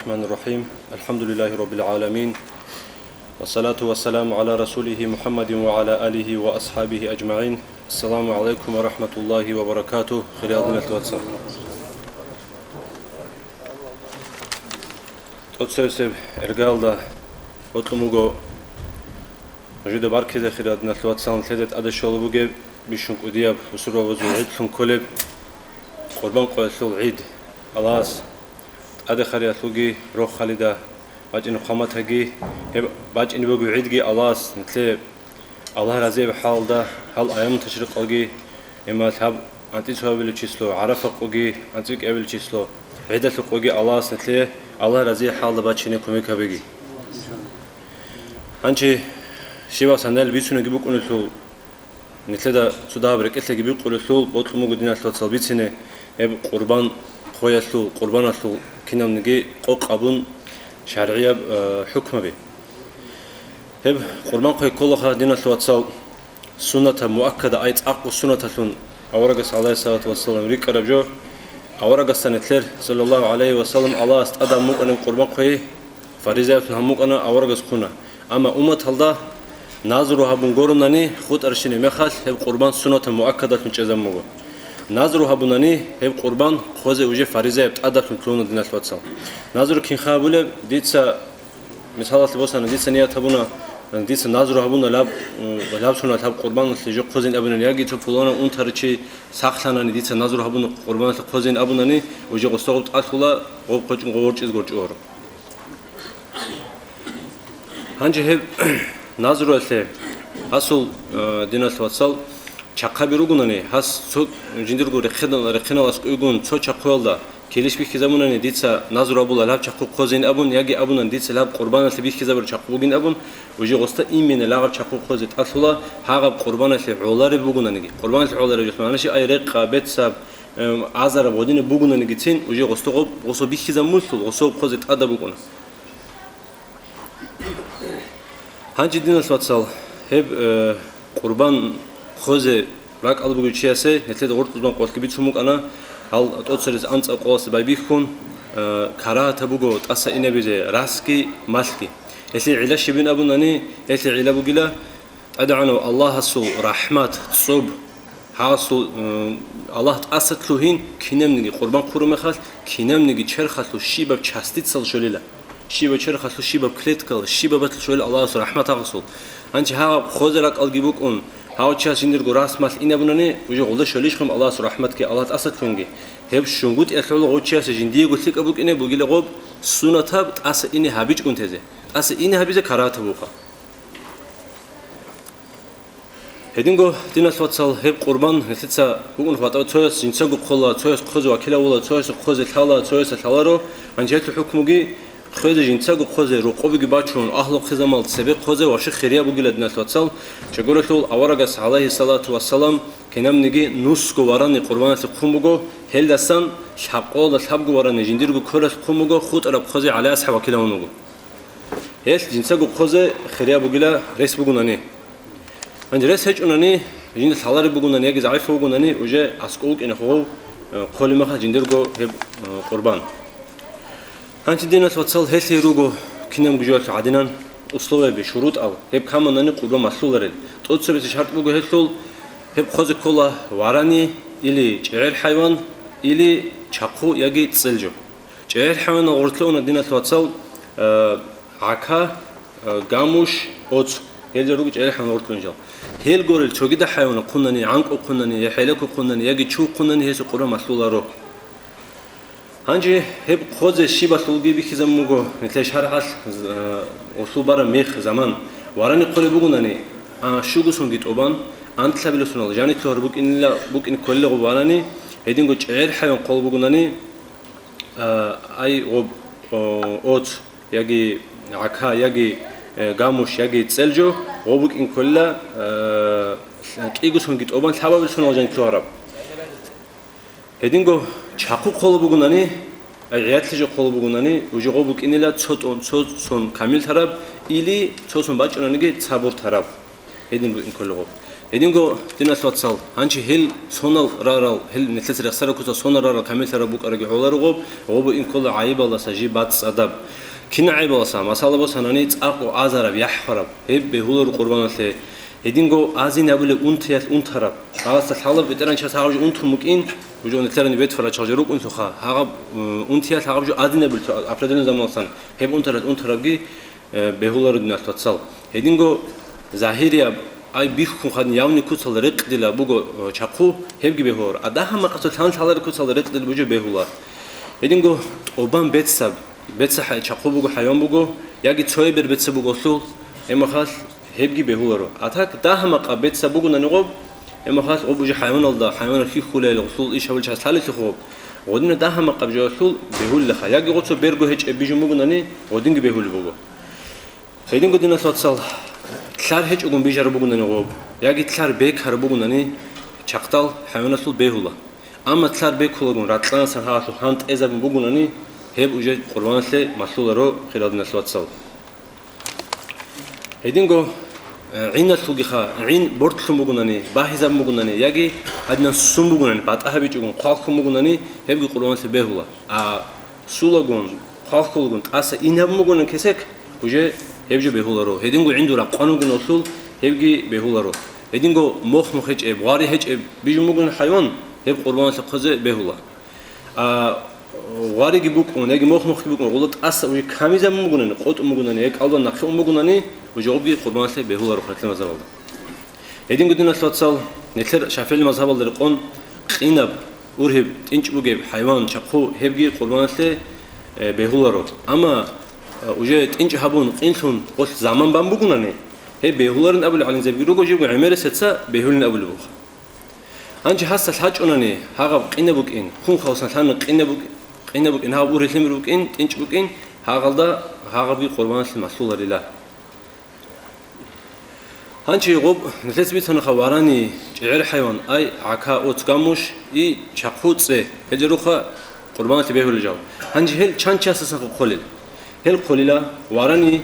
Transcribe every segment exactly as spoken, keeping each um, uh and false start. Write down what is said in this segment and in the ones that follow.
الرحمن الرحيم. الحمد لله رب العالمين. والصلاة والسلام على رسوله محمد وعلى آله وأصحابه أجمعين. السلام عليكم ورحمة الله وبركاته. Хириял диналъул вацал. ТӀоцебесеб иргаялда бокьун буго нужеда баркизе, хириял диналъул вацал, нилъеда тӀаде щолеб бугеб бищун кӀудияб бусурбабазул гӀидлъун кколеб Къурбан къоялъул гӀид. Аллагьас тӀадехариялъулги, рохалида бачӀине хъваматаги, гьеб бачӀине бугеб гӀидги Аллагьас нилъее Аллагь разияб хӀалда гьал аяму ташрикъалги, гьеб лъаб анцӀила цоабилеб число, ГӀарафа къоги, анцӀила кӀиабилеб число, гӀидалъул къоги Аллагьас нилъее Аллагь разияб хӀалда бачине кумек гьабеги. Гьанже щибаб санаялъ бицунебги букӀунелъул, нилъеда цо дагьаб рекӀелъеги бикъулелъул, бокьун буго, диналъул вацал, бицине гьеб къурбан хъвеялъул, къурбаналъул кинабниги къокъ абун шаргӀияб, э, хӀукмаби. Гьеб къурбан хъвей кколаха, диналъул вацал, суннатаб муаккада, ай цӀакъго суннаталъун аварагас, гӀалайгьиссалату вассалам, рикӀкӀараб жо. Аварагасда нилъер, саллаллагьу гӀалайгьи ва саллам, Аллагьас тӀадаб букӀанин къурбан хъвей фаризаялъун гьабун букӀана аварагас хъуна. Амма умматалда назру гьабун гуронани хутӀарщинаб мехалъ, гьеб къурбан суннатаб муаккадалъун чӀезабун буго. Назру гьабунани, гьеб къурбан хъвезе уже фаризаяб тӀадалъун лъугьуна, диналъул вацал. Назру кинха гьабулеб? Дица, мисалалъе босани, дица ният гьабуна, дица назру гьабуна лаб, м, лаб сунат лаб къурбаналъе жо хъвезин абунани, яги цо пуланав унтарав чи сахлъанани, дица назру гьабуна къурбаналъе хъвезин абунани, уже гъосда гъоб тӀалъула, гъоб хъвечӀун гъов ворчӀиз горчӀуаро. Гьанже гьеб назруялъе гьасул, э, диналъул вацал, чахъаби ругонани, гьас цо жиндирго рехъинал-, рехъинал аскӀойгун цо чахъуялда килищ бихьизабунани, дица назру гьабула лаб чахъу хъвезин абун, яги абунан, дица лаб къурбаналъе бихьизабураб чахъу бугин абун, уже гъосда именно лагъаб чахъу хъвезе тӀалъула, гьагъаб къурбаналъе гӀолареб бугонаниги. Къурбаналъе гӀолареб жоялъул магӀна щиб? Ай, рекъа, бецаб, эм, азараб гъодинаб бугонанигицин, уже гъосда гъоб, гъосо бихьизаб мулъул, гъосо хъвезе тӀадаб букӀуна. Гьанже, диналъул вацал, гьеб, э, къурбан хъвезе ракӀалда бугев чиясе, нилъеда гъоркьузбан къвалъги бицун букӀана, гьал тӀоцерез анцӀаб къоласе байбихьун, э, карагьатаб буго тӀаса инабизе расги малъги. Гьелъие гӀилла щибин абунани, гьелъие гӀилла бугила, ТӀадегӀанав Аллагьасул рахӀмат, цӀоб, гьасул, м, Аллагь тӀаса лъугьин кинабниги къурбан хъураб мехалъ, кинабниги черхалъул щибаб частицал щолила. Щибаб черхалъул, щибаб клеткал, щибаб батал щолила Аллагьасул рахӀмат гьасул. Гьанже гьаб хъвезе ракӀалги букӀун, гьав час жиндирго рас малъ инабунани, уже гъолда щолищ хъун Аллагьасул рахӀматги, Аллагь тӀаса лъугьинги. Гьеб щунгутӀиялъ гӀоло гъов чиясе жиндиего лъикӀаб букӀине бугила гъоб суннатаб тӀаса ине гьабичӀгун тезе. ТӀаса ине гьабизе карагьатаб буха. Гьединго, диналъул вацал, гьеб къурбан нилъеца букӀун хватӀа, цояс жинцаго хъола, цояс хъвезе вакилавула, цояс хъвезе лъала, цояс лъаларо. Гьанже гьелъул хӀукмуги хъвезе, жинцаго хъвезе, рокъобиги бачун, агьлу хъизамал цебе хъвезе вообще хирияб бугила, диналъул вацал. Чагуралъул аварагас, гӀалайгьиссалату вассалам, кинабниги нусго варани къурбаналъе хъун буго, гьелдасан лъабкъоялда лъабго варани жиндирго квералъ хъун буго хутӀараб хъвезе ГӀали асхӀаб вакилавун вуго. Гьелъ жинцаго хъвезе хирияб бугила рес бугунани. Гьанже рес гьечӀунани, жинда лъалареб бугунани яги загӀипав вугунани, уже аскӀов вукӀине хъугьав, э, хъолеб мехалъ жиндирго гьеб, э, къурбан. Гьанже, диналъул вацал, гьелъие руго кинабго жоялъул гӀадинан условияби, шурутӀал, гьеб камунани къурбан малъуларел. ТӀоцебесеб шартӀ буго гьелъул, гьеб хъвезе ккола варани, или чӀегӀер хӀайван, или чахъу яги цӀел жо. ЧӀегӀер хӀайванал гъорлъуна, диналъул вацал, э, гӀака, э, гамуш, оцу. Гьел жо руго чӀегӀер хӀайванал гъорлъуна жал. Гьел горел цогидал хӀайванал хъунани, гӀанкӀу хъунани, я хӀелеко хъунани, яги чу хъунани, гьесул къурбан малъуларо. Гьанже гьеб хъвезе щибалъулги бихьизабун буго нилъер шаргӀалъ, э, гъолъул бараб мех, заман. Варани хъолеб бугунани, а, щуго сонги тӀубан, анлъабилеб сонал жаниб лъугьараб букӀинила, букӀин кколила гъоб варани, гьединго чӀегӀер хӀайван хъолеб бугунани, а, ай гъоб, о, оц, яги гӀака, яги, э, гамуш, яги цӀел жо, гъоб букӀин кколила, э, кӀиго сонги тӀубан лъабабилеб сонал жаниб лъугьараб. Гьединго чахъу хъолеб бугунани, ай, гӀиятлъи жо хъолеб бугунани, уже гъоб букӀинила цо тӀун, цо сон камиллъараб или цо сон бачӀунаниги цабур тараб. Гьедин букӀин кколила гъоб. Гьединго, диналъ вацал, гьанчи гьел сонал рарал, гьел нилъеца рехсараб куцал сонал рарал камиллъараб букӀараги гӀоларо гъоб, гъобу ин ккола гӀайибалдаса жиб бацӀцӀадаб. Кин гӀайибалдаса? Масала, босанани цӀакъго азараб, яхӀ хвараб, гьеб бегьуларо къурбаналъе. Гьединго азин абулеб унтиялъ унтараб. Гьаласа лъалаб бетӀеран час гьаб жо унтун букӀин, жо нилъерани бетфара чалжа рукӀунлъуха, гьаб, м, унтиялъ гьаб жо азин абулеб определенный заманалъан, гьеб унтаралъ унтарабги, э, бегьуларо, диналъ вацал. Гьединго загьирияб, ай биххун хадин явни куцал рекъдила буго, э, чахъу, гьебги бегьуларо. А дагьа-макъасул лъан лъалареб куцал рекъдила буго, бегьула. Гьединго тӀубан бецаб, беца хӀай-, чахъу буго, хӀайван буго, яги цояб бер беца буголъул, гьеб махалъ гьебги бегьуларо. А так дагьа-макъа беца бугунани гъоб, гьеб махалъ гъоб уже хӀайваналда, хӀайванал хьихьулел гъусул иш гьабулел час лъалелъухъ гъоб, гъодина дагьа-макъаб жоялъул бегьулилаха. Яги гъоцо берго гьечӀеб бижун бугунани, гъодинги бегьулеб буго. Гьединго, диналъ вацал, лъар гьечӀогун бижараб бугунани гъоб, яги лъар бекараб бугунани, чахъдал хӀайваналъул бегьула. Амма лъар бекулагун ракьанасан гьалъул гьан тӀезабун бугунани, гьеб уже къурбаналъе малъуларо, хирал диналъ вацал. Гьединго, э, гӀиналъулгиха, гӀин бортлъун бугунани, багьизабун бугунани, яги гьадинан сун бугунани, батӀа гьабичӀогун, хъвалхун бугунани, гьебги къурбаналъе бегьула. А сулагун, хъвалхулагун, тӀаса ин гьабун бугунани кесек, уже гьеб жо бегьуларо. Гьединго гӀинду ракъван вугиналъул гьебги бегьуларо. Гьединго мохмух гьечӀеб, гъвари гьечӀеб бижун бугунани хӀайван, гьеб къурбаналъе хъвезе бегьула. А, гъвариги букӀун, яги мохмухги букӀун, гъула тӀаса уже камизабун бугунани, къотӀун бугунани, я кӀалбан нахъе ун бугунани, уже гъобги къурбаналъе бегьуларо хъалилъи мазгьабалда. Гьединго, диналъ вацал, нилъер ШафигӀил мазгьабалда рекъон къинаб, ургьиб, тӀинчӀ бугеб хӀайван, чахъу, гьебги къурбаналъе, э, бегьуларо. Амма, э, уже тӀинчӀ гьабун, къинлъун, гъолъ заман бан бугунани, гьеб бегьуларин абулел гӀалимзабиги руго, живго гӀемерисеца бегьулин абулеб буха. Гьанже гьасда лъачӀунани гьагъаб къинаб букӀин, хун хавсан лъана къинаб букӀ-, къинаб букӀин, гьаб ургьилъи букӀин, тӀинчӀ букӀин, гьагъалда гьагъабги къурбаналъе малъуларила. Гьанже гъоб нилъеца бицанаха варани, чӀегӀер хӀайван, ай, гӀака, оц, гамуш, и, чахъу, цӀе, гьел руха къурбаналъе бегьулел жал. Гьанже гьел чан часасан хъолел? Гьел хъолила варани,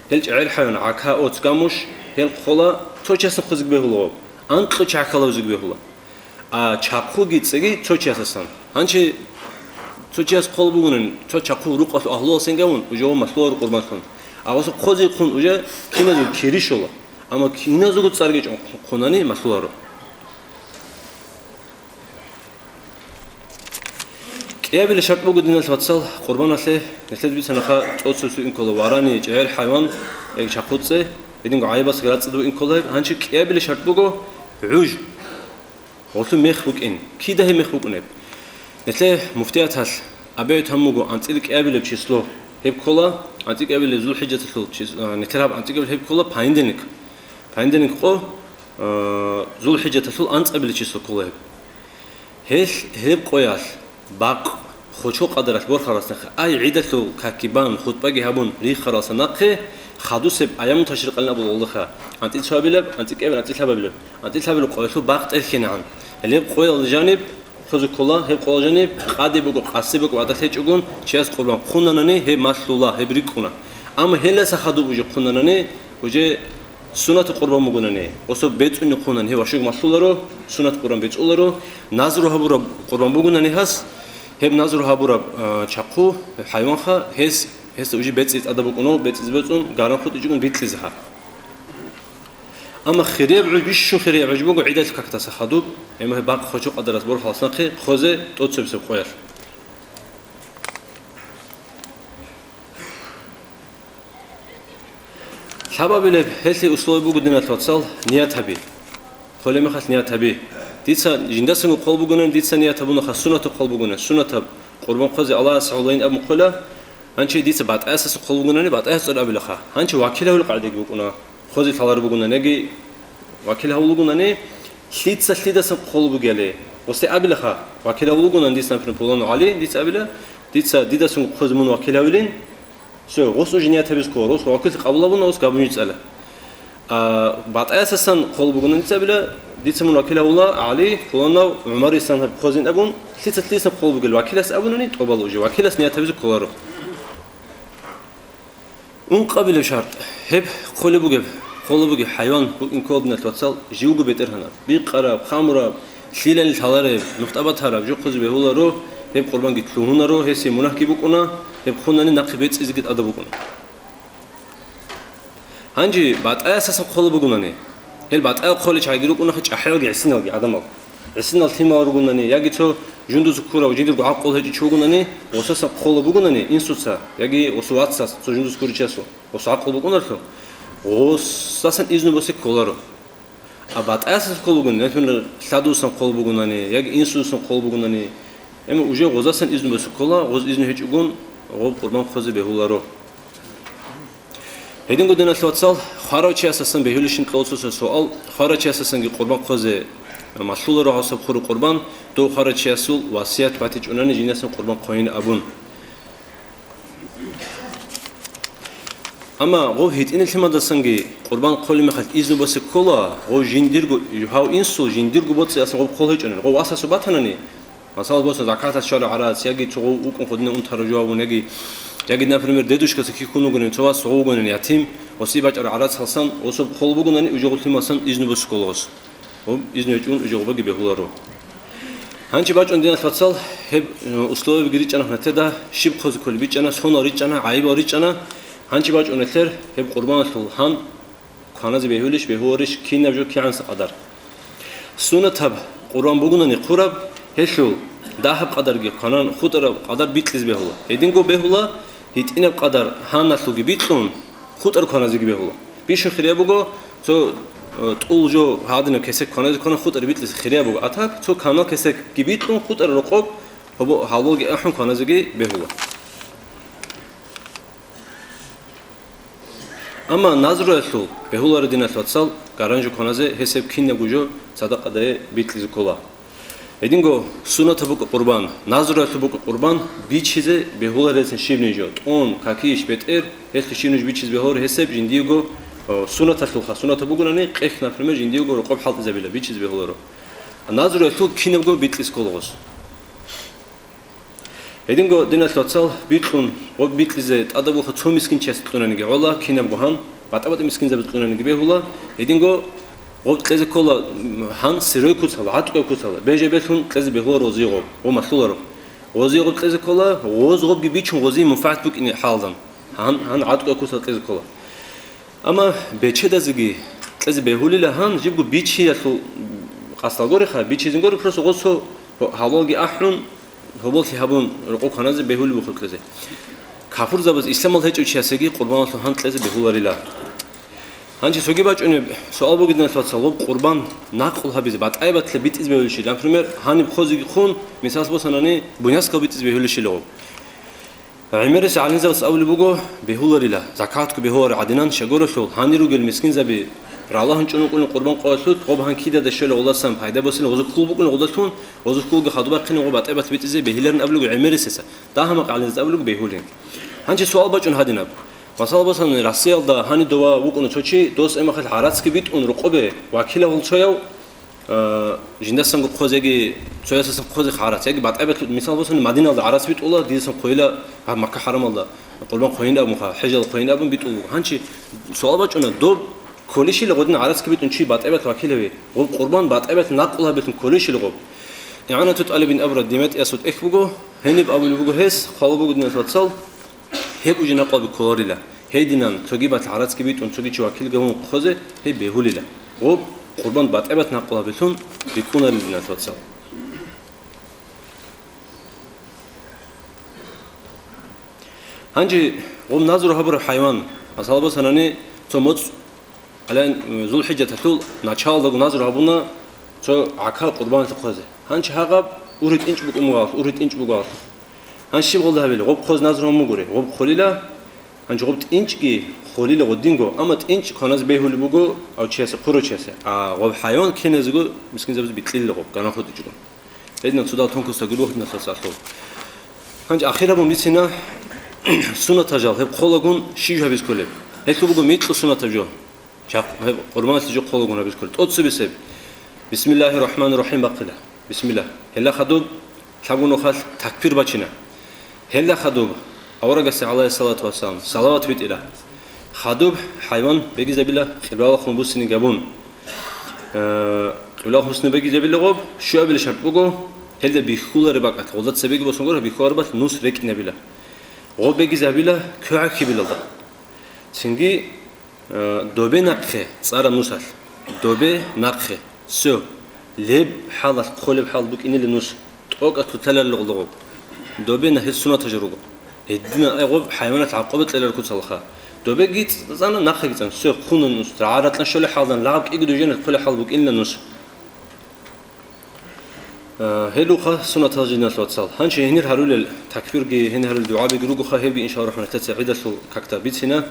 гьел чӀегӀер хӀайван, гӀака, оц, гамуш, гьел хъола цо часанхъузеги бегьула гъоб. Анкьго чагӀи ккалаб жуги бегьула. А чахъуги цӀеги цо чиясасан. Гьанчи цо чияс хъол бугунан, цо чахъу рукъалъ агьлуялсен гавун, уже гъо малъуларо къурбанлъун. А гъосул хъозе хъун уже киназул кири щола. Амма киназулго цӀарги чӀун хъунани малъуларо. КӀиабилеб шартӀ буго, диналъ вацал, къурбаналъе, нилъеда бицанаха, цо-цо-цо инкола варани, чӀегӀер хӀайван, яги чахъу цӀе, гьединго гӀайибасги рацӀцӀадаб инкола гьеб. Гьанчи кӀиабилеб шартӀ буго гӀуж, гъолъул мех букӀин. Кида гьеб мех букӀунеб? Нилъе муфтияталъ абият гьабун буго анцӀила кӀиабилеб число. Гьеб ккола анцӀила кӀиабилеб ЗулхӀижаталъул чис-, а, нилъер гьаб анцӀила кӀиабилеб гьеб ккола понедельник. Понедельник къо, а, ЗулхӀижаталъул анцӀабилеб число ккола гьеб. Гьелъ гьеб къоялъ бакъ, хочо къадаралъ борхаралъ нахъе, ай, гӀидалъул какги бан, хутӀбаги гьабун риххаралъа нахъе, хадусеб аяму ташрикъалин абулгъулаха, анцӀила цоабилеб, анцӀила кӀиабилеб, анцӀила лъабабилеб, анцӀила лъабабилеб къоялъул бакъ тӀерхьинегӀан. Гьелеб къоял жаниб, хъузе ккола, гьеб къоял жаниб къаде буго, къаси буго, вагӀда лъечӀогун, чияс къурбан хъунанани, гьеб малъула, гьеб рикӀкӀуна. Амма гьелдаса хадуб уже хъунанани, уже суннатаб къурбан бугунани, особ бецӀуни хъунан, гьев вашуг малъуларо, суннат къурбан бецӀуларо, назру гьабураб къурбан бугунани гьас, гьеб назру гьабураб, а, чахъу, хӀайванха, гьес, гьесда уже бецӀи тӀада букӀуно, бецӀизе бецӀун, гаран хутӀичӀогун бикьизе гьаб. Амма хирияб гӀуж, бищун хирияб гӀуж буго гӀидалъ какдаса хадуб, гьеб бакъ хочо къадарас борхалас нахъе хъозе тӀоцебсеб къоялъ. Лъабабилеб гьелъи условие буго, диналъ вацал, ният гьаби. Хъолеб мехалъ ният гьаби. Дица жиндасанго хъол бугонани, дица ният гьабунаха, суннатаб хъол бугонани, суннатаб къурбан хъозе Аллагьас гӀолойин абун хъола, гьанчи дица батӀаясаса хъол бугонани, батӀаяс цӀар абилаха. Гьанчи вакил гьавил къагӀидаги букӀуна. Хъозе лъалар бугунани, яги вакил гьавул вугунани, лъица лъидасан хъол бугели, гъосде абилаха, вакил гьавул вугунани, дица, например, пуланав ГӀали, дица абила, дица дидасан хъозе мун вакил гьавилин, Всё, гъос уже ният гьабиз ккола, гъос вакиллъи къабул гьабуна, гъос габуни цӀала. А, батӀаясасан хъол бугони дица абила, дица мун вакил гьавула, ГӀали, пуланав, ГӀумар исан гьаб хъозин абун, лъица-лъисан хъол бугел вакилас абунани тӀобал уже, вакилас ният гьабизе кколаро. Ункъабилеб шартӀ, гьеб хъолеб бугеб, Ккола буги хӀайван букӀин ккола, диналъ вацал, живго бетӀергьанаб, бикъараб, хамураб, лъилани лъалареб, нухтӀа батараб, жо хъузе бегьуларо, гьеб къурбанги лъугьунаро, гьесие мунагьги букӀуна, гьеб хунани нахъе бецӀизеги тӀадаб букӀуна. Гьанже батӀаясасан ккола бугунани, гьел батӀаял кколел чагӀиги рукӀунаха, чӀахӀиялги гӀисиналги гӀадамал. ГӀисинал лъимал ругунани, яги цо жундуз ккурав жиндирго гӀакъула гьечӀев чи вугунани, гъосасан ккола бугунани, инсуца, яги гъосул вацас, цо жундуз ккурав чиясул. Гъос гӀакъула букӀунарлъун, гъосасан изну босе кколаро. А батӀаясасан ккола бугони, например, лъадусан ккола бугунани, яги инсудасан ккола бугунани, эми уже гъозасан изну босе ккола, гъоз изну гьечӀогун, гъоб къурбан хъузе бегьуларо. Гьединго, диналъ вацал, хварав чиясасан бегьулищин кьола цо суал, хварав чиясасанги къурбан хъузе малъуларо гьасаб хуру къурбан, дов хварав чиясул васият батичӀунани жинасан къурбан хъойин абун. Амма гъов гьитӀинал лъимадасанги къурбан хъолеб мехалъ изну босе ккола, гъов жиндирго, гьав инсул жиндирго боцӀиялъ гъов хъол гьечӀонани, гъов васасул батанани, масала, боса закаталъ щвараб гӀарац, яги цо гъов вукӀун гъодинав унтарав жо абун, яги, яги, например, дедушкаса кихьун вугонани, цо вас гъов вугонани ятим, гъосие бачӀараб гӀарацалсан, гъосул хъол бугонани, уже гъов лъималасан изну босе ккола гъос. Гьоб, изну гьечӀун, уже гъобаги бегьуларо. Гьанчи бачӀун, диналъ вацал, гьеб, э, условиябиги ричӀчӀана гьанатеда, щиб хъузе кколеб бичӀчӀана, сонал ричӀчӀана, гӀайибал ричӀчӀана. Гьанчи бачӀун нилъер гьеб къурбаналъул гьан кваназе бегьулищ, бегьуларищ, кинаб жо кигӀанса къадар. Сунатаб къурбан бугунани хъураб, гьелъул дагьаб къадарги кванан, хутӀараб къадар бикьизе бегьула. Гьединго бегьула, гьитӀинаб къадар гьаналъулги бикьун, хутӀар кваназеги бегьула. Бищун хирияб буго, цо, э, тӀул жо гьадинаб кесек кваназе кванан хутӀари бикьизе хирияб буго. А так, цо канал кесекги бикьун, хутӀари рокъоб, гьобо-, гьалолги ахӀун кваназеги бегьула. Амма назруялъул бегьуларо, диналъ вацал, гаран жо кваназе, гьесеб кинабго жо садакъадае бикьизе ккола. Гьединго сунатаб букӀа къурбан, назруялъул букӀа къурбан бичизе бегьуларецин щибни жо, тӀун, какиш, бетӀер, гьелъул щибни жо бичизе бегьуларо гьесеб жиндиего, о, сунаталъулха, сунатаб бугунани, къехь, например, жиндиего рокъоб хӀалтӀизабила, бичизе бегьуларо. Назруялъул кинабго бикьизе ккола гъос. Гьединго, диналъ вацал, бикьун, гъоб бикьизе тӀадабулха цо мискинчияс кьунаниги гӀола, кинабго гьан, батӀа-батӀа мискинзабаз кьунаниги бегьула, гьединго гъоб кьезе ккола, м, гьан сирой куцала, гӀатӀкӀой куцала, бежа-белъун кьезе бегьула гъозие гъоб, гъо малъуларо. Гъозие гъоб кьезе ккола, гъоз гъобги бичун гъозие мунфагӀат букӀине хӀалдан, гьан, гьан гӀатӀкӀой куцала кьезе ккола. Амма бечедазеги кьезе бегьулила гьан, жибго бичиялъул къасдал гореха, бичизин горе, просто гъосо гьалолги ахӀун, гьоболлъи гьабун, рокъоб кваназе бегьулеб буго кьезе. Капурзабаз исламал гьечӀев чиясеги къурбаналъул гьан кьезе бегьуларила. Гьанже цоги бачӀунеб суал бугин, диналъ вацал, гъоб къурбан накъул гьабизе, батӀай-батла битӀизе бегьулищила. Например, гьаниб хозеги хъун, мисаллъ босанани, буняскал битӀизе бегьулищила гъоб. ГӀемерис гӀалимзабаз абулеб буго, бегьуларила, закатго бегьуларо гӀадинан, щай гурелъул, гьанир ругел мискинзаби ралагьун чӀун вукӀунел къурбан къоялъул, гъоб гьан кидада щолеб гъолдасан пайда босилин, гъозул хъул букӀунел гъолдалъун, гъозул хъулги хадуб бахъине гъоб батӀай-батла битӀизе бегьиларин абулеб гӀемерисеса, дагьа-макъ гӀалимзабаз абулеб бегьулин. Гьанже суал бачӀун гьадинаб. Масала, босани, Россиялда гьанив дова вукӀуна цо чи, дос эмахъал гӀарацги битӀун рокъобе вакилагъул цояв, Э, жиндасанго хъозеги, цоясасан хъозе гӀарац. Яги батӀа-батла, мисал босани, Мадиналда гӀарац битӀула, дидасан хъойила, гьаб Макка хӀарамалда къурбан хъойин абунха, хӀежал хъойин абун битӀул буго. Гьанчи суал бачӀуна, доб кколищила гъодин гӀарацги битӀун чи батӀа-батла вакил гьави? Гъоб къурбан батӀа-батла накъул гьабилъун кколищила гъоб? ИгӀанату тӀалибин абураб ДимятӀиясул тӀехь буго, гьениб абулеб буго гьес, хъвалеб буго, диналъ вацал, гьеб уже накъваби кколарила. Гьединан, цоги батла гӀарацги битӀун, цоги чи вакилги гьавун хъозе, гьеб бегьулила. Гъоб къурбан батӀа-батла накъвабилъун бикӀунарила, диналъ вацал. Гьанже гъоб назру гьабураб хӀайван, масала босанани, цо моцӀ, гӀалан, ЗулхӀиджаталъул началдаго назру гьабуна цо гӀака къурбаналъе хъозе. Гьанчи гьагъаб ургьи тӀинчӀ букӀун буго гьалъ, ургьи тӀинчӀ буго гьалъ. Гьанчи щиб гъолда гьабила? Гъоб хъоз назру гьабун бугури, гъоб хъолила. Гьанчи гъоб тӀинчӀги хъолила гъодинго, амма тӀинчӀ кваназе бегьулеб буго гьав чиясе, хъурав чиясе. А гъоб хӀайван киназего мискинзабазе бикьилила гъоб, гана хутӀичӀого. Гьединаб цо дагьал тонкостал гуро гьединал цо цалъул. Гьанчи ахир гьабун бицина сунатал жал, гьеб хъолагун щиб гьабиз кколеб? Гьелъул буго микьу сунатаб жо. Чахъ-, гьеб къурбаналъе жо хъолагун гьабиз кколеб. ТӀоцебесеб. Бисмиллагьир рахӀманир рахӀим бахъила. Бисмиллагь. Гьелда хадуб лъабго нухалъ такбир бачина. Гьелда хадуб аварагасе, гӀалайгьиссалату вассалам, салават битӀила. Хадуб хӀайван бегизабила къиблалахун буссине габун. Э, къиблалахун буссине бегизабила гъоб, щуабила шарт буго, гьелда бихьулареб бакӀалъ, гъолда цебеги босун гуро, бихьулареб бакӀалъ нус рекӀинабила. Гъоб бегизабила квегӀаб кибилалда. Цинги, э, добе нахъе цӀараб нусалъ. Добе нахъе. Всё. Леб хӀалалъ, хъолеб хӀал букӀинила нус. ТӀокӀалъ лъуталарила гъолда гъоб. Добе нахъе сунатаб жо руго. Гьединал гъоб хӀайваналъ гӀакъуба кьеларел куцалха. Добеги цӀана, нахъеги цӀана. Всё, хъуна нус. РагӀа ракьан щолеб хӀалдан, лагъаб кӀиго дуженалъ хъолеб хӀал букӀинила нус. Э, гьелухъа сунатал жиналъ вацал. Гьанчи гьенир гьарулел такбирги, гьенир гьарулел дугӀабиги ругоха, гьебги, иншалла рахман, нилъеца гӀидалъул какда бицина.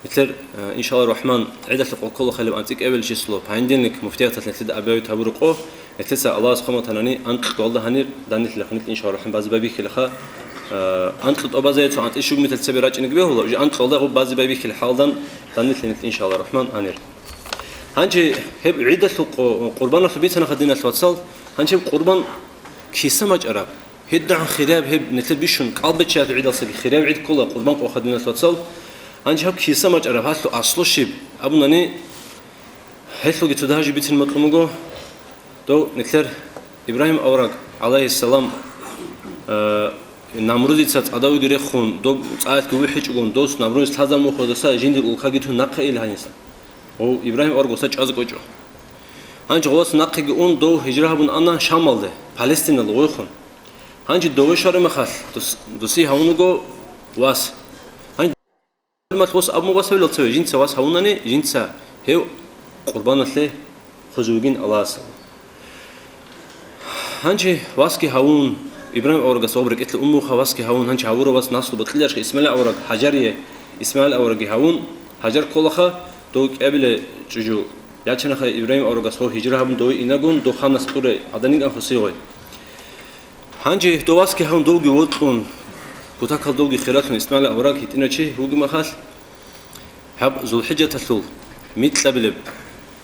Нилъер, э, иншалла рахман, гӀидалъул къокколо хилеб анцӀила кӀиабилеб число, понедельник, муфтияталъ нилъеда абияб гьабураб къо, нилъеца Аллагьас хъван батани, анкьго гьалда гьанир данделъила нилъ, иншалла рахман, базе байбихьилаха, э, анкьго тӀобазаяцун анцӀила щуго мисал цебе рачӀинеги бегьула, уже анкьго гьалда гъоб базе байбихьила хӀалдан данделъила нилъ, иншалла рахман, гьанир. Гьанже гьеб гӀидалъул къо-, къурбаналъул бицанаха, диналъ вацал, гьанже гьеб къурбан киса мачӀараб, гьедигӀан хираб, гьеб нилъер бищун кӀалбиччаялъул гӀидалсаги хираб гӀид ккола къурбан къоха, диналъ вацал. Гьанже гьаб киса мачӀараб, гьалъул аслу щиб абунани, гьелъулги цо дагьа жо бицин бокьун буго. Дов нилъер Ибрагьим авараг, гӀалайгьиссалам, э, Намрудица цӀадавиги рехун, доб цӀаялъги вихьичӀогун, дос Намрудица лъазабун мухьудаса жиндир улкаги тун нахъе ил гьаниса. Гъов Ибрагьим авараг гъоса чӀвазе кӀочӀо. Гьанже гъос нахъеги ун, дов гьижра гьабун ана Шамалде, Палестиналда гъойхун. Гьанже дове щвараб мехалъ дос-, досие гьавун вуго вас. Гьанже гьес абун вуго, вас гьавилал цеве, жинца вас гьавунани, жинца гьев къурбаналъе хъузе вугин Аллагьас. Гьанже васги гьавун, Ибрагьим аварагас гъоб рекӀелъе ун муха, васги гьавун, гьанже гьавурав вас наслу бокьиларищха Исмагьил авараг, Гьажарие, Исмагьил аварагги гьавун, Гьажар кколаха, дов кӀиабилеб чӀужу. Ячанаха Ибрагьим аварагас гьев гьижра гьабун дове инагун, дов ханас кьуре гӀаданиги анхусигъой. Гьанже дов васги гьавун, довги вокьун, кутакалда довги хиралъун Исмагьил авараг гьитӀинав чи вугеб мехалъ, гьаб ЗулхӀижаталъул микьабилеб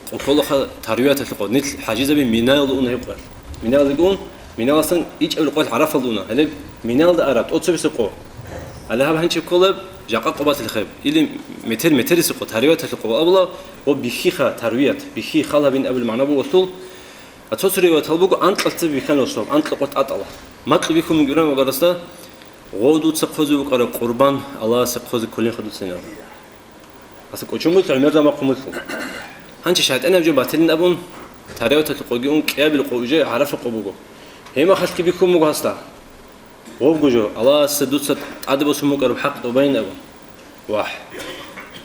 къо кколаха, тарвияталъул къо, нилъ хӀажизаби Минаялда уна гьеб къоялъ. Минаялдаги ун, Минаялдасан ичӀабилеб къоялъ ГӀарафалда уна. Гьале Минаялда араб тӀоцебесеб къо. Гьале гьаб гьанчи кколеб жакъа къо батилха гьеб. Или метер-метерисеб къо, тарвияталъул къо абула, ва бихьиха, тарвият, бихьи, хал гьабин абулеб магӀна буго гьелъул. А цо-цо риваятал буго, анкьалъ цебе бихьана гъос, анкьа къо тӀатӀала. Макьу бихьун буго Ибрагьим аварагасда, гъов дуца хъузе вукӀараб къурбан Аллагьасе хъузе кколинха дуца, ин абун. Аса кӀочон буго, гӀемер заман хъумулъул. Гьанчи шайтӀанаб жо батилин абун, тарвияталъул къоги ун, кӀиабилеб къо уже ГӀарафа къо буго. Гьеб мехалъги бихьун буго гьасда. Гъобго жо, Аллагьасе дуца тӀаде босун букӀараб хӀакъ тӀубайин абун. Вагь.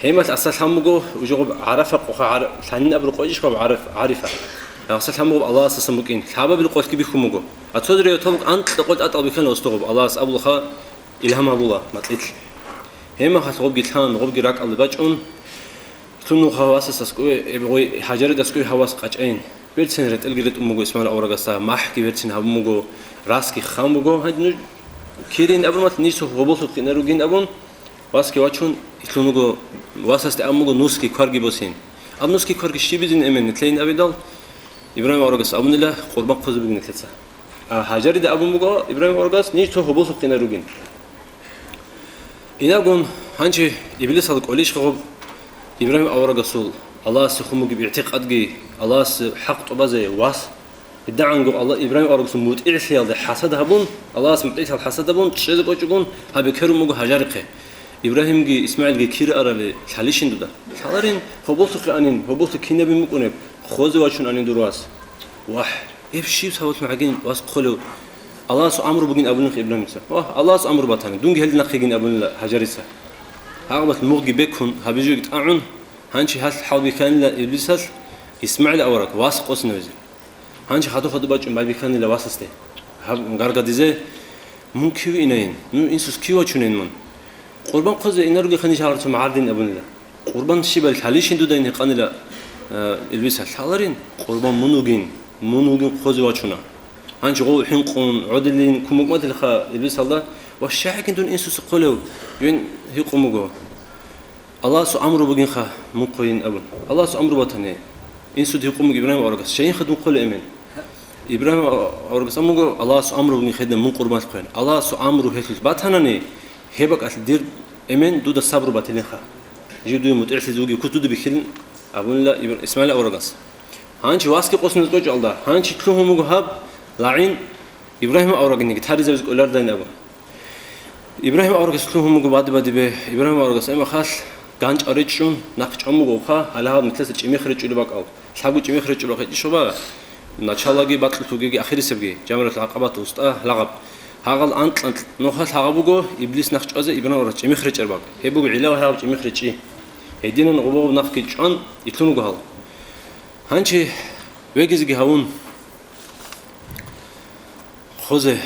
Гьеб мехалъ аса лъан буго, уже гъоб ГӀарафа къоха, гӀар-, лъанин абураб къо ишха гъоб ГӀараф-, ГӀарифа. Аса лъан буго Аллагьасасан букӀин, лъабабилеб къоялъги бихьун буго. А цо-цо риваятал буго, анкьа къо тӀатӀал бихьана гъосда гъоб, Аллагьас абулаха, илгьам гьабула макьилъ. Гьеб мехалъ гъобги лъан, гъобги ракӀалде бачӀун, Цо нуха васасда аскӀове, эб гъой Гьажаридасги гьав вас къачӀайин. Берцин ретӀелги ретӀун буго Исмагьил аварагасда, махӀги берцин гьабун буго, расги хъан буго. Гьанже нуж кирин абун, валъ ниж цо гьоболлъухъ ина ругин абун, васги вачун, лъун вуго, васасде абун буго, нусги кварги босин. Аб нусги кварги щибизин эмен нилъейин абидал, Ибрагьим аварагас абунила, къурбан хъузе бугин нилъеца. А Гьажарида абун буго Ибрагьим аварагас, ниж цо гьоболлъухъ ина ругин. Инагун гьанже Иблисал кӀолищха гъоб Ибрагьим аварагасул Аллагьасе хун бугеб игӀтикъадги, Аллагьасе хӀакъ тӀубазе вас? ГьедигӀанго Аллагь Ибрагьим аварагасул мутӀигӀлъиялда хӀасад гьабун, Аллагьас мутӀигӀлъиялда хӀасад гьабун, чӀезе кӀочӀогун гьаб бекерун буго Гьажарихъе. Ибрагьимги Исмагьилги кире арали лъалищин дуда? Лъаларин, гьоболлъухъе анин, гьоболлъи кинабин букӀунеб, хъузе вачун анин дур вас. Вагь! Гьеб щиб сабаблъун гӀадин вас хъолев? Аллагьасул амру бугин абулин Ибрагьимица. Вагь, Аллагьасул амру батани, дунги гьелда нахъегин абунила Гьажарица. Гьагъабалъ мугъги бекун, гьабизе жоги тӀагӀун, гьанчи гьалъ хӀалбихьанила Иблисалъ Исмагьил авараг вас къосинавизе. Гьанчи хадуб-хадуб бачӀун байбихьанила васасде. Гьаб гаргадизе, мун кив инайин? Ну, инсус кив вачунейин мун? Къурбан хъузе инарулехъани жагьурцун магӀардин абунила. Къурбан щибали лъалищин дуда ин гьикъанила, э, Илбиса, лъаларин, къурбан мун вугин, мун вугин хъузе вачуна. Гьанчи гъов хӀинкъун, гӀодилин кумукматилха Илбисалда, ва щагӀикин дун инсуса хъулев, вен гьикъун буго. Аллагьасул амру бугинха мун хъуйин абун. Аллагьасул амру батани, инсуд гьикъун буго Ибрагьим аварагас, щайинха дун хъулев эмен? Ибрагьим аварагас амуго, Аллагьасул амру бугин хедаб мун къурбан хъуян. Аллагьасул амру гьелъулъ батанани, гьеб бакӀалъ дир эмен дуда сабру батилинха. Жив дуе мутӀигӀлъизе вугев куц дуда бихьилин абунила Ибр-, Исмагьил аварагас. Гьанчи васги къосине кӀочӀалда, гьанчи лъугьун буго гьаб лагӀин Ибрагьим аварагинеги таризабизе кӀолардайин абун. Ибрагьим аварагас лъугьун буго баде-бадибе. Ибрагьим аварагас гӀемахъалъ ганчӀал речӀчӀун нахъ чӀван буго вухъа, гьале гьаб нилъеца чӀимихъ речӀчӀулеб бакӀал. Лъабго чӀимихъ речӀчӀулеб бакӀ ишоба, началаги, бакьулъугеги, ахирисебги, Жамаратул ГӀакъабат устӀа лагъаб. Гьагъал анкь-анкь нухалъ гьагъаб буго Иблис нахъ чӀвазе Ибрагьим аварагас чӀимихъ речӀчӀараб бакӀ. Гьеб буго гӀилла ва гьагъаб чӀимихъ речӀчӀи. Гьединан гъубаб нахъги чӀван итлъун руго гьал. Гьанчи вегизеги гьавун, Хозе,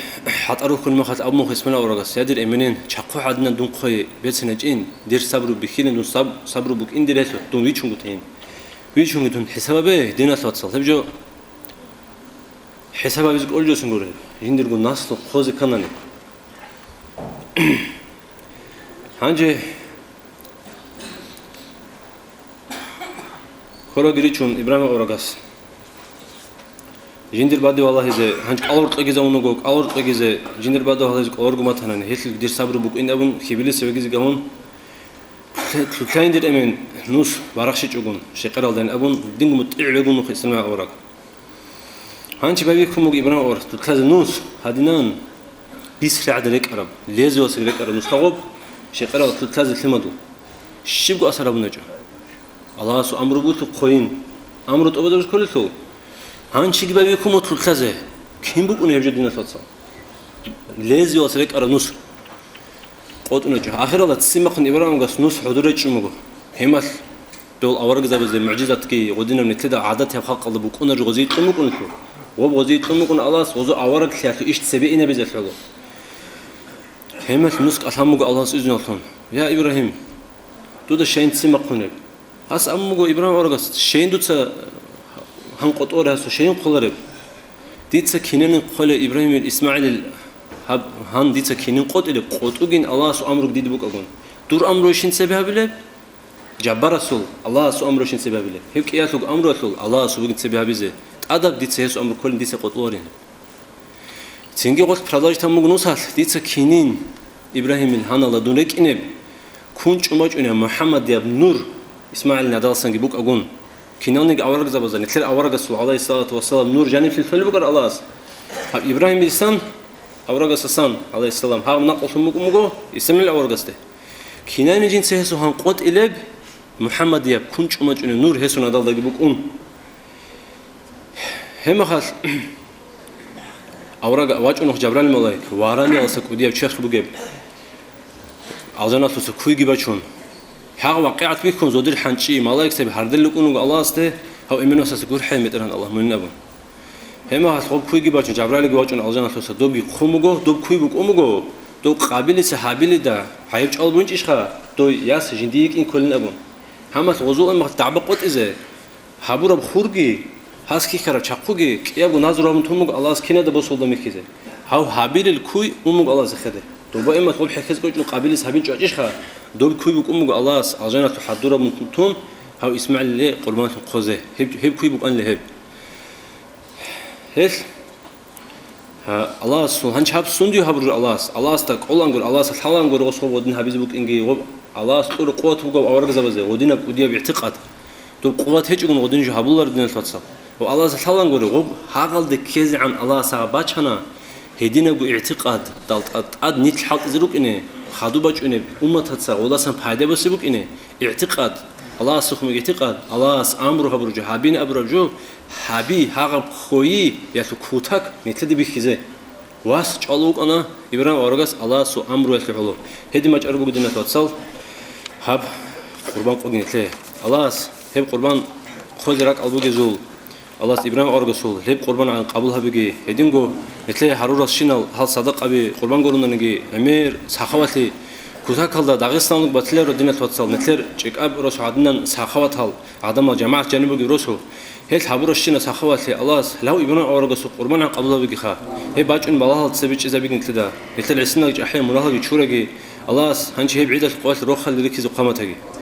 хӀатӀа рухьун мехалъ абун буго Исмагьил аварагас: «Я, дир эменин, чахъу гьадинан дун хъвей берцин гьечӀин, дир сабру бихьилин, дун саб-, сабру букӀин дир гьелъул, дун вичунго тейин. Вичунги дун хӀисабабе, диналъ вацал, гьеб жо хӀисабабизе кӀолжосин гури, жиндирго наслу хъозе кканани». Гьанже Короги ричун Ибрагьим аварагас. Жиндир бадив валагьизе, гьанж кӀалгӀур кьегизавун вуго, кӀалгӀур кьегизе, жиндир бадив валагьизе кӀалгӀурго матанани, гьелъил дир сабру букӀин абун, хьибилиса вегизе гавун, лъутайин дир эмен, нус барахщичӀогун, щекъералдайин абун, динго мутӀигӀ вегун нух Исмагьил авараг. Гьанчи байбихьун буго Ибрагьим аварагас, лъутазе нус гьадинан, бис рагӀда рекӀараб, лезвиялъ рекӀараб нусда гъоб, щекъерал лъутазе лъимаду. Щибго асар гьабуначӀо. Аллагьасул амру буго хъойин. Амру тӀубазабиз кколелъул. Гьанчиги байбихьун буго лъутазе. Кин букӀуна гьеб жо диналъ вацал? Лезвиялъ рекӀараб нус къотӀуначӀо. Ахиралда ццин бахъун Ибрагьим аварагас нус хӀодор речӀчӀун буго. Гьемалъ Дол аварагзабазе мугӀжизатги гъодинаб нилъеда гӀадатияб халкъалда букӀуна жо гъозие кьун букӀунелъул. Гъоб гъозие кьун букӀун Аллагьас гъозул авараглъиялъул иш цебе инабизелъулго. Гьемалъ нус кӀалъан буго Аллагьас изнуллъун: «Я, Ибрагьим, дуда щайин ццин бахъунеб?» Гьас абун буго Ибрагьим аварагас: «Щайин дуца гьан къотӀоре гьасу, щайин хъолареб? Дица кинанин хъолеб Ибрагьимил, ИсмагӀилил, гьаб гьан дица кинин къотӀилеб, къотӀугин Аллагьасул амруги дида букӀагун. Дур амруйищин цебе гьабилеб?» Жаббарасул, Аллагьасул амруйищин цебе гьабилеб? Гьеб кӀиялъул амруялъул Аллагьасул бугин цебе гьабизе. ТӀадаб дица гьесул амру кколин дица къотӀуларин. Цинги гъолъ продолжать гьабун буго нусалъ: «Дица кинин Ибрагьимил гьаналда дун рекӀинеб, ккун чӀумачӀунеб МухӀаммадияб нур ИсмагӀил надалсанги букӀагун». Киналниги аварагзабазда, нилъер аварагасул, гӀалайгьиссалату вассалам, нур жаниблъи лъолеб букӀар Аллагьас. Гьаб Ибрагьимилсан, аварагасасан, гӀалайгьиссалам, гьаб накълулъун букӀун буго ИсмагӀил аварагасде. Кинайин жинца гьесул гьан къотӀилеб, МухӀаммадияб ккун чӀумачӀунеб нур гьесул надалдаги букӀун. Гьебмехалъ авараг вачӀуна Жабраил малаик, вараниялдаса кӀудияб черх бугеб, алжаналъуса куйги бачун. Гьагъ вакъигӀат бихьун, зодир хӀанчӀи, малаикзаби гьардел рукӀун руго Аллагьасде, гьав эмен васасе гурхӀе метӀеран Аллагь мунин абун. Гьебмехалъ гъоб куйги бачун, Жабраилги вачӀун алжаналъуса, добги хъун буго, доб куй букӀун буго, доб Къабилица Гьабилида гӀайиб чӀвалеб бунчӀищха, дой яс жиндие йикӀин кколин абун. Гьамалъ гъозул эмахъ дагӀба къотӀизе гьабураб хурги, гьас хьихьараб чахъуги кӀиябго назру гьабун тун буго Аллагьас кинада босулда михьизе. Гьав Гьабилил куй ун буго Аллагьасе хеде. Доба эмалъ гъоб хӀехьезе кӀочӀун Къабилица гьабин чӀвачӀищха, доб куй букӀун буго Аллагьас алжаналъул хӀадурабун тун, гьав ИсмагӀилиле къурбанлъун хъозе. Гьеб, гьеб куй букӀанила гьеб. Гьелъ, гьа, Аллагьасул, гьанчи гьаб сундуе гьабураб Аллагьас? Аллагьасда кӀолангур, Аллагьасда лъалангур гъос гъоб гъодин гьабизе букӀинги, гъоб Аллагьас кьураб къуват бугеб аварагзабазе, гъодинаб кӀудияб игӀтикъад. Доб къуват гьечӀогун гъодин жо гьабуларо, диналъ вацал. Ва Аллагьасда лъалангури, гъоб гьагъалде ккезегӀан Аллагьас гьагъаб бачана, гьединабго игӀтикъад, далтӀа тӀад нилъ хӀалтӀизе рукӀине, хадуб бачӀунеб умматаца гъоласан пайда босе букӀине, игӀтикъад, Аллагьасухъ мугӀ игӀтикъад, Аллагьас амру гьабураб жо, гьабин абураб жо, гьаби, гьагъаб хьойи, ялъу кутак нилъеде бихьизе. Вас чӀвалев вукӀана Ибрагьим аварагас Аллагьасул амруялъе гӀоло. Гьедин бачӀараб буго, диналъ вацал, гьаб къурбан къоги нилъее. Аллагьас гьеб къурбан хъозе ракӀал бугезул, Аллагьас Ибрагьим аварагасул гьеб къурбан гӀан къабул гьабиги. Гьединго нилъее гьаруралщинал гьал садакъаби къурбан гуронаниги, гӀемер, сахавалъи, кутакалда Дагъистаналъ батиларо, диналъ вацал, нилъер чӀикӀаб росу гӀадинан сахаватал, гӀадамал жамагӀат жаниб бугеб росу. Гьел гьабуращина сахавалъе Аллагьас, лав Ибрагьим аварагасул къурбан гӀан къабулабигиха. Гьеб бачӀун балагьал цебе чӀезабигин лъида. Гьелъел гӀисиналги чӀахӀи, мунагьалги чураги. Аллагьас гьанчи гьеб гӀидалъ къоялъ рохалде рихьизе хъваматаги.